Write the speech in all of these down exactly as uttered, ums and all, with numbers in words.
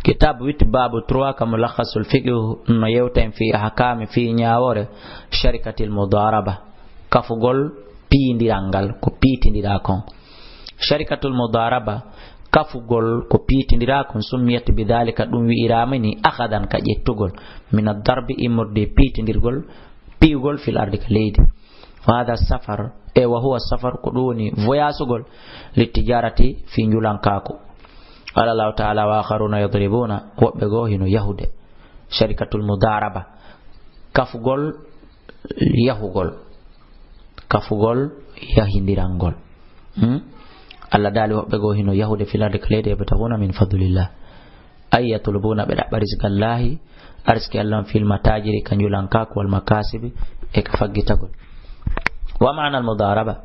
Kitab huit, babu trois, ka Mulakhasul Fiqh, no yewta en fi ahkami, fi ñaawore sharikatil mudaraba, kafugol piyindiral ngal, ko piitindira kon. Sharikatul mudaraba, kafugol ko piitindira kon, summiyat bi dhalika, ɗum wi'irama ni, akhadan, ka ƴettugol, min ad-darbi, immorde piitindirgol, piyugol, fil ardi, ka leydi. Wa hadha safar, e wa huwa safar, ko ɗum woni voyasugol, li tijarati, fi njulankaaku. Qala Allahu ta'ala, wa akharuna yadribuna, woɓɓe goo hino yahude. Sharikatul mudaraba, kafugol, yahugol. Kafugol, yahindirangol. Hmm? Allah daali woɓɓe goo hino yahude fil ardi ka leydi, yabtaghuna min fadlillah. Ay yatlubuna, ɓe ɗaɓɓa rizqallahi, arsiki Allah on, fil matajiri, ka njulankaaku, wal makasibi, e ka faggitagol. Wa ma'ana al mudaraba,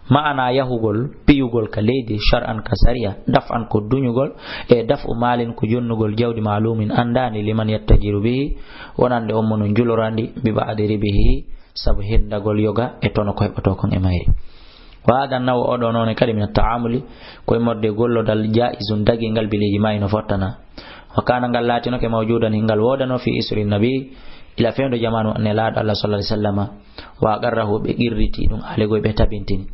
ma'ana yahugol, piyugol ka leydi, shar'an, ka sariya, daf'an, ko duñugol, e daf'u malin, ko jonnugol jawdi, ma'lumin, andaandi, liman yattajiru bihi, wonande on mo no njulorandi, bi ba'di ribihi, sabu hendagol yoga e tono ko heɓotoo kon e mayri. Wa hada naw, oɗo noone kadi, min at-ta'amuli, ko immorde gollodal, jaizun, dagingal, bil ijma'i, no fottana. Wa kana, ngal laatinoke, mawjudan, hingal woodano, fi isri nabi, ila fewndo jamaanu Nelaaɗo Allah sallallahu alaihi wasallama. Wa aqarrahu, ɓe qirriti ɗum, alegol ɓe tabintini.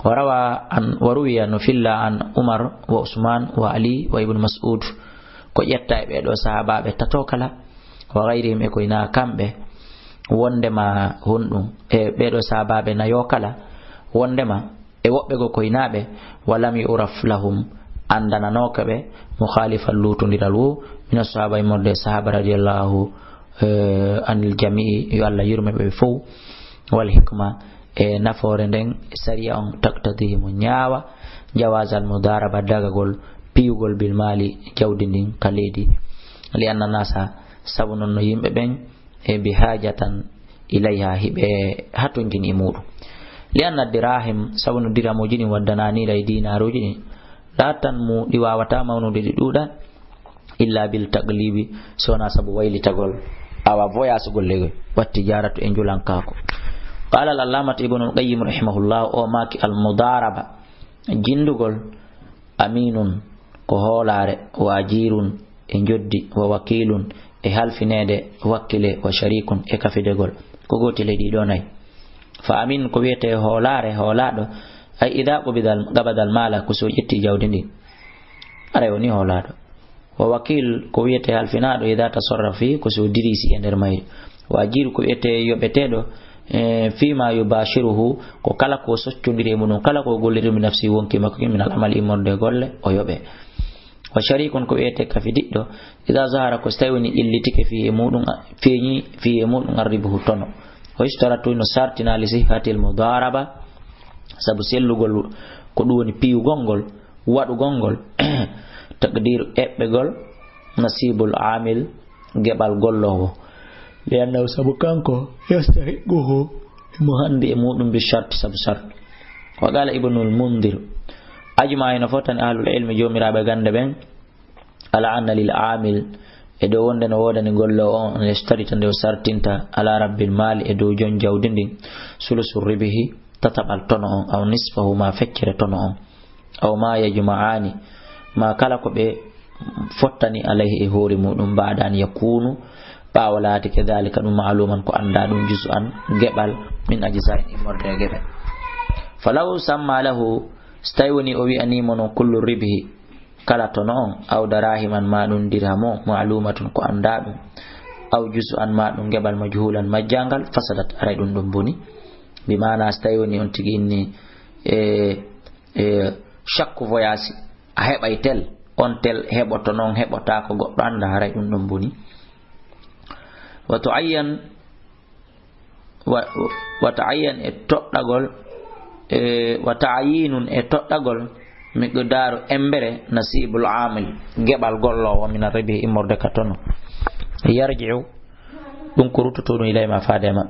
Wa rawa an, wa ruwiya, no filla, an Umar wa Usman wa Ali wa Ibn Mas'ud, ko ƴetta e ɓee ɗoo sahaabaaɓe tato kala, wa ghayrihim, e koy na kamɓe, wondema honɗum, e ɓee ɗoo sahaabaaɓe nayo kala, wondema e woɓɓe goo koynaaɓe, wa lam yu'raf lahum, andananooka ɓe, mukhalifan, luutondiral wo, min as-sahaba, immorde sahaaba, radiyallahu, eh, anil jami'i, yo Allah yurme ɓe fow, wal hikma, e nafoore nden, sariya on, taqtadihi, mo ñaawa, jawazal mudaraba, dagagol, piyugol, bil mali, jawdi ndin, ka leydi, li anna nasa, sabu non no yimɓe ɓen, e bi hajatan ilayha, hiɓe hatonjini e muɗum. Li anna dirahim, sabu no diramuji ɗin, waddananira e dinaruji ɗin, la tanmu, ɗi wawata mawnude, ɗi ɗuuɗa, illa bil taqlibi, so wona sabu waylitagol, awa voyasugol le, wa tijaratu, e njulankaaku. Qala al allamatu Ibnul Qayyim rahimahullah, o maaki, al mudaraba, jindugol, aminun, ko hoolaare, wa ajirun, e njoddi, wa wakilun, e halfineede, wakkile, wa sharikun, e kafidegol. Ko gootel e ɗii ɗoo nay. Fa amin, ko wiyetee hoolaare, hoolaaɗo, ay ida qubidal, qabadal mala, ko so ƴetti jawdi ndin. Aray woni hoolaaɗo. Wa wakil, ko wiyetee halfinaaɗo, ida tasarrafi, ko so dirisi e nder mayri. Wa ajir, ko wiyetee yoɓeteeɗo, e, fima yubashiruhu, ko kala ko soccondiri e muɗum, kala ko golliri bi nafsi, wonki makko kin, min al amal, immorde e golle, o yoɓe. Wa sharikun, ko wiyetee kafidiɗɗo, ida zahara, ko so tawi woni ƴellitike, fi e muɗum, feeñi, fi e muɗum, arribuhu, tono. Wa yushtaratu, no sartina, li sihhatil mudaraba, sabu sellugol ko ɗum woni piyugol ngol, waɗugol ngol, taqdiru, eɓɓegol, nasibul amil, geɓal golloowo. Li annahu, sabu kanko, yastahiqquhu, mo handi e muɗum, bi sharti, sabu sharti. Wa qala Ibnul Mundir, ajma'a, hino fottani ahlul ilmi, joomiraaɓe gannde ɓen, ala anna lil amil, e dow wonde no woodani golloowo on, an yashtarita, nde o sartinta, ala rabbil mali, e dow jon jawdi ndin, sulusu ribihi, tataɓal tono on, aw nisfahu, ma feccere tono on, aw ma yajma'ani, ma kala ko ɓe fottani, alayhi, e hoore muɗum, ba'da an yakunu, ɓaawo laatike, dhalika, ɗum, ma'luman, ko annda ɗum, juz'an, geɓal, min ajza'in, immorde e geɓe. Falaw samma lahu, so tawi woni o wi'animo non kullu ribhi, kala tono on, aw darahiman, ma ɗum dirham o, ma'lumatun, ko annda ɗum, aw juz'an, ma ɗum geɓal, majhulan, majjangal, fasadat, aray ɗum ɗon boni. Bi maana, so tawi woni on tigi inni e, e shakku voyage, a heɓay tel, on tel heɓoto non, heɓotaako, goɗɗo annda, haray ɗum ɗon boni. Wa tu'ayyan, wa, wa ta'ayyan, e toɗɗagol, e, wa ta'yinun, e toɗɗagol, miqdaaru, embere, nasibul amil, geɓal golloowo, min arribi, immorde ka tono. Yarji'u, ɗum ko ruttoto ɗum ilay ma, faade ma.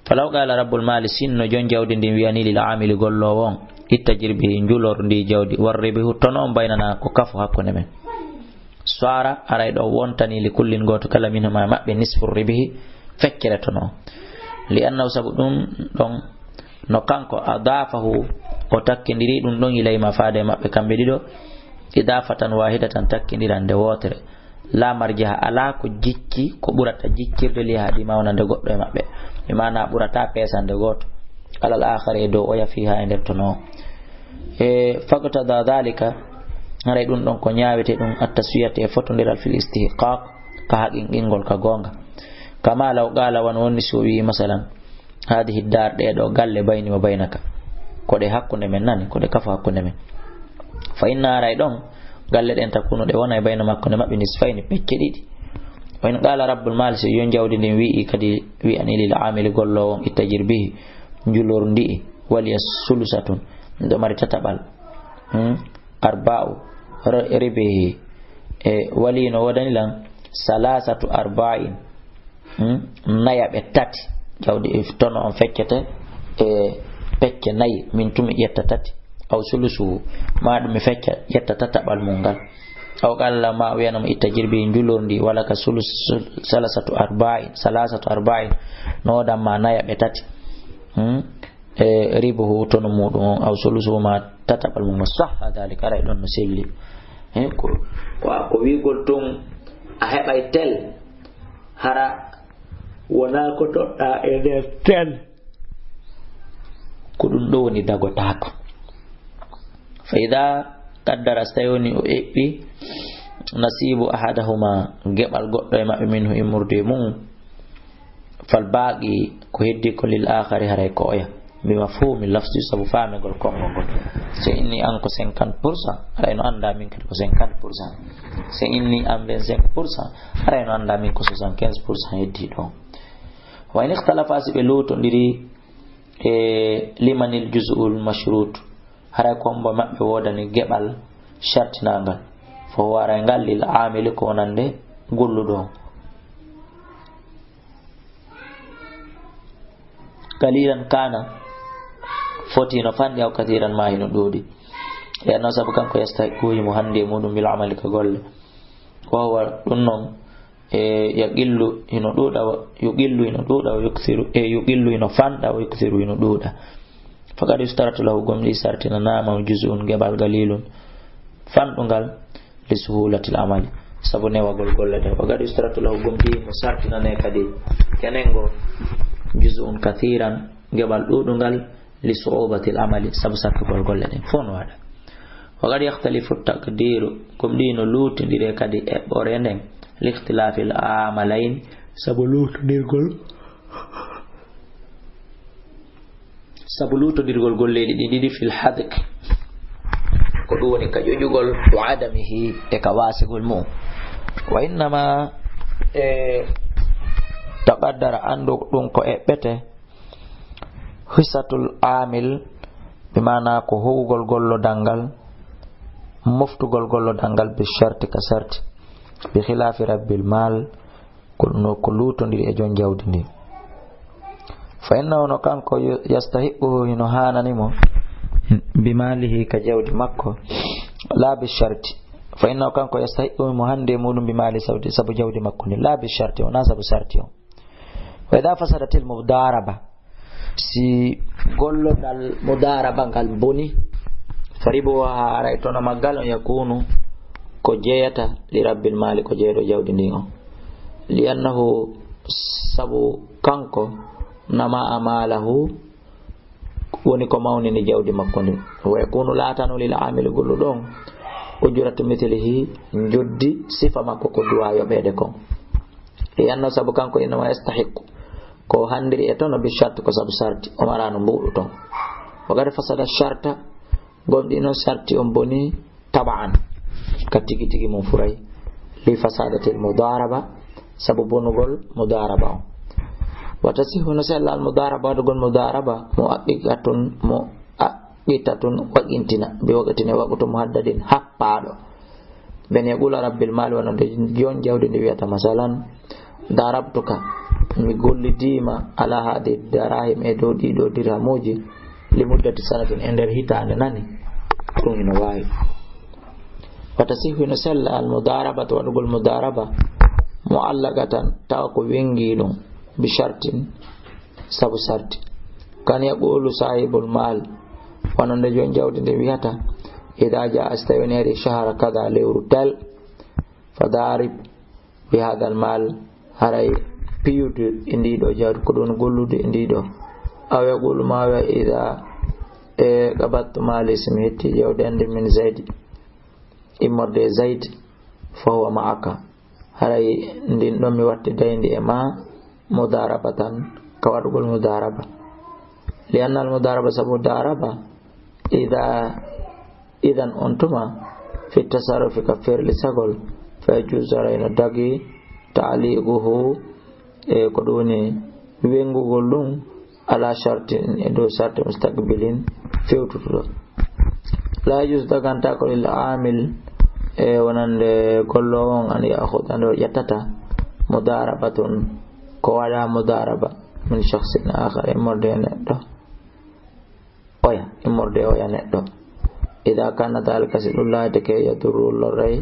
Falaw qala rabbul mali, sinno jon jawdi ndin wi'ani lil amili, golloowo on, ittajir bihi, njulor ndi jawdi, war ribihu, tono on baynana, ko kafu hakkunde men. Sara, aray ɗo wontani, li kullin, gooto kala, minhuma, maɓɓe, nisfu ribihi, feccere tono on. Li annahu, sabu ɗum ɗon, no kanko, adafahu, o takkindiri ɗum ɗon, ilay ma, faade maɓɓe kamɓe ɗiɗo, idafatan wahidatan, takkindiral nde wootere. La marjaha, alaa ko jikki, ko ɓurata jikkirde li ahadihima wonande goɗɗo e maɓɓe. Mi maana ɓurata peesande gooto. Alal akhari, e dow oya, fiha, e nder tono o. E faqtada dhalika, haray ɗum ɗon ko ñaawete ɗum, at-taswiyata, e fotondiral, fil istihqaq, ka haqinqingol, ka goonga. Kama law qala, wano wonni si o wi'i, masalan, hadihi dar, ɗee ɗoo galle, bayni wa baynaka, ko ɗe hakkunde men nani, ko ɗe kafo hakkunde men. Fa inna, haray ɗon galle ɗen, takunu, ɗe wona, e bayna, hakkunde maɓɓe, nisfayni, pecce ɗiɗi. Wa in qala rabbul mal, si jom jawdi ndin wi'i kadi, wi'ani lil amili, golloowo on, ittajir bihi, njulor ndi'i, waliya sulusatun, miɗo mari tataɓal, hmm, arba'u, r-, ribihi, e wali no woodani lan salasatu arba'in, hmm, nayaɓe tati. Jawdi e tono on feccete e pecce nayi, min tun mi ƴetta tati, aw sulusuhu, ma ɗum mi fecca, ƴetta tataɓal mum ngal. Aw qala, ma o wiyanamo, ittajir bihi, njulor ndi, walaka sulus-, sul-, salasatu arba'in, salasatu arba'in, no woodani ma nayaɓe tati. Hmm? E ribuhu, tono muɗum on, aw sulusuhu, ma tataɓal mum, sahha dhalika, haray ɗon no selli. He, ko, ko, ko wi'ugol tun a heɓay tel, hara wonaa ko toɗɗaa e nder tel, ko ɗum ɗo woni dagotaako. Fa idha qaddara, so tawi woni o eɓɓi, nasibu ahadahuma, geɓal goɗɗo e maɓɓe, minhu, immorde e mum, fal baaqi, ko heddi ko, lil aakhari, haray ko oya. Bi mafhumi lafzi, sabu faamegol konngol ngol. So inni an ko cinquante pour cent, haray no annda min kadi ko cinquante pour cent. So inni an vingt-cinq pour cent, haray no annda min ko soixante-quinze pour cent heddi ɗon. Wa in ikhtalafa, si ɓe lootondiri, e limanil juz'ul mashrut, haray ko hombo maɓɓe woodani geɓal shartinangal, fa huwa, haray ngal, lil aamili, ko wonande golluɗo on. Qalilan kana, foti hino fanɗi, aw kathiran, ma hino ɗuuɗi. E annahu, sabu kanko, yastahiqqu, himo handi e muɗum, bil amali, ka golle. Wa huwa, ɗum non, e yaqillu, hino ɗuuɗa, wa yuqillu, hino ɗuuɗa, wa yukthiru, e yuqillu, hino fanɗa, wa yukthiru, hino ɗuuɗa. Faqad yushtaratu lahu, gomɗii sartinanaama, juz'un, geɓal, qalilun, fanɗungal, li suhulatil amali, sabu newagol golle ɗen. Wa qad yushtaratu lahu, gomɗii himo sartinanee kadi kenen ngo, juz'un kathiran, geɓal ɗuuɗungal, li su'ubatil amali, sabu sattugol golle ɗen. Fof no waɗa. Wa qad yakhtalifu taqdiru, gomɗii no luutondire kadi eɓɓore nden, li ikhtilafil amalayn, sabu luutondirgol sabu luutondirgol golleeji ɗin ɗiɗi, fil hadq, ko ɗum woni ka ƴoƴugol, wa adamihi, e ka waasegol mum. Wa innama, e, taqaddara, anndu ɗum ko eɓɓete, hissatul amil, bi maana ko howugol gollodal ngal, moftugol gollodal ngal, bi sharti, ka sarti, bi khilaafi rabbil mal, ko, no, ko luutondiri e joom jawdi ndin. Fa innahu, no kanko, yu-, yastahiqquhu, hino haanani mo, bi maalihi, ka jawdi makko, laa bi sharti. Fa innahu, kanko, yastahiqquhu, himo handi e muɗum, bi maali, sabu, sabu jawdi makko ndin, laa bi sharti, wonaa sabu sarti on. Wa idha fasadatil mudaraba, si gollodal mudaraba ngal boni, fa ribuha, haray tono maggal on, yakunu, ko jeyata, li rabbil mali, ko jeyɗo jawdi ndin on. Li annahu, sabu kanko, nama amalahu, woni ko mawnini jawdi makko ndin. Wa yakunu, laatano, lil amili, golluɗo on, ujratu mithlihi, njoddi sifa makko ko duwa yoɓeede kon. Li annahu, sabu kanko, innama yastahiqqu, ko handiri e tono, bi sharti, ko sabu sarti, o maraano mbuuɗu ton. Wa qad fasada sharta, gomɗii non sarti on boni, taba'an, ka tigi tigi mum furay, li fasadatil mudaraba, sabu bonugol mudaraba on. Wa tasihhu, no sella al mudaraba, waɗugol mudaraba, mo aqiqatun, mo aqitatun, waqintina, bi waqtin, e waqtu muhaddadin, happaaɗo. Ben yaqula rabbil mali, wano nde joom jawdi ndi wi'ata, masalan, darabtuka, mi gollidiima, ala hadi darahim, e dow ɗiɗo dirhamuuji, li muddati sanatin, e nder hitaande nani, ɗum hino waawi. Wa tasihhu, hino sella, al mudarabatu, waɗugol mudaraba, muallaqatan, tawa ko wenngi ɗum, bi shartin, sabu sarti. Kan yaqulu sahibul mal, wano nde joom jawdi ndi wi'ata, Ida jaa, si tawi woni ari shahra kada, lewru tel, fa darib bi hadal mal, haray piyude e ndiɗo jawdi, ko ɗum gollude e ndiɗo. Aw yaqulu, ma wiya, ida, e, qabattu mali, so mi hetti jawdi ande min Zayd, immorde e Zayd, fa huwa ma'aka. Haray ndin ɗon mi watti dayndi e ma mudarabatan, ka waɗugol mudaraba. Li anna al mudaraba, sabu mudaraba, ida, idan on tuma, fi tasarrufi, ka ferlisagol, fa yajuzu, haray no dagi, ta'liquhu, e ko ɗum woni wengugol ɗum, ala shartin, e dow sharti, mustaqbilin, fewtutuɗo. La yajuz, dagantaako, lil amil, e wonande golloowo on, an ya'khudha, nde o ƴettata, mudarabatun, ko waɗa mudaraba, min shakhsin akhar, immorde e neɗɗo oya, immorde e oya neɗɗo. Ida kana dhalika, si ɗum laatike, yadurru, lorray,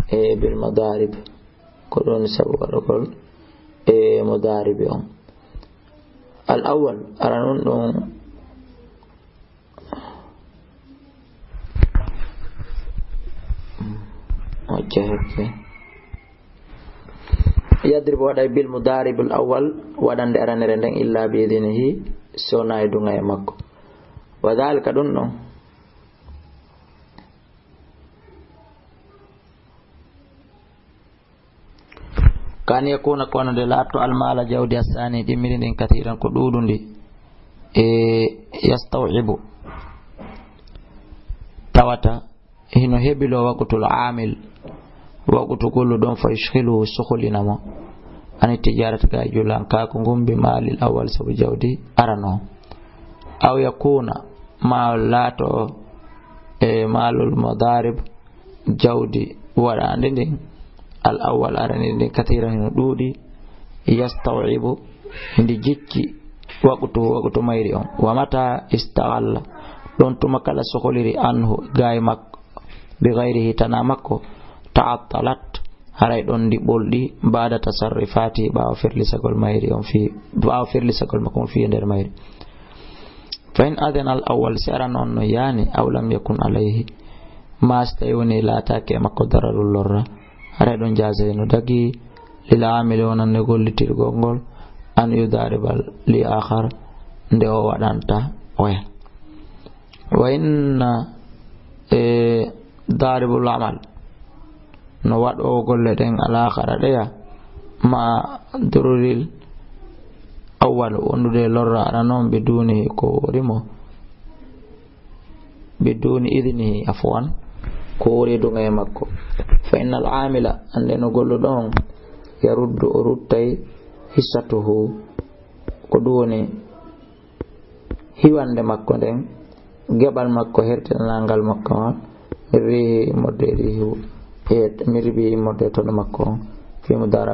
e bil mudarib, ko ɗum sabu waɗugol e mudaribi on. Al awwal, aranun ɗum, o jehete. Yadrib, waɗay bil mudarib al awwal, waɗande aranere nden, illa bi idnihi, so wonaa e duŋa e makko. Wa dhalika, ɗum ɗon. Kan yakuna, ko wonande laatto, almala, jawdi, assani, ɗimmiri ndin, kathiran, ko ɗuuɗundi, e yastaw'ibu, tawata hino hebilo waqtul amil, waqtu gollu ɗon, fa yushghiluhu, soholina mo, ani tijarata, ka julan, ka ko ngumbi, malil awwal, sabu jawdi arano. Aw yakuna, ma laato, e malul mudarib, jawdi waɗaande ndin, al awwal, arani ndin, kathiran, hino ɗuuɗi, yastaw'ibu, ndi jikki, waqtu, waqtu mayri on. Wa mata istaghalla, ɗon tuma kala sokoliri, anhu, gaay makko, bi ghayrihi, tana makko, ta'attalat, haray ɗon ndi ɓolɗi, ba'da tasarrifati, ɓaawo ferlisagol mayri on fi, ɓaawo ferlisagol makko on fi e nder mayri. Fa in adhina al awwal, si arano on no yaani, aw lam yakun alayhi, ma si tawi woni laataaki e makko, dararul, lorra, haray ɗon jaaza, hino dagi, lil amili, wonande gollitirgol ngol, an yudariba li akhar, nde o waɗanta oya. Wa inna, e, daribul amal, no waɗoowo golle ɗen, al akhara ɗeya, ma dururil awwal, wondude e lorra arano on, biduni, ko woori mo, biduni idnihi, afwan, ko woori e duŋa e makko. Fa innal amila, annde no golluɗo on, yaruddu, o ruttay, hissatuhu, ko ɗum woni hiwande makko nden, geɓal makko hertinanangal makko on, min rihi, immorde e rihu, e min ribi, immorde e tono makko on, fi mudaraba.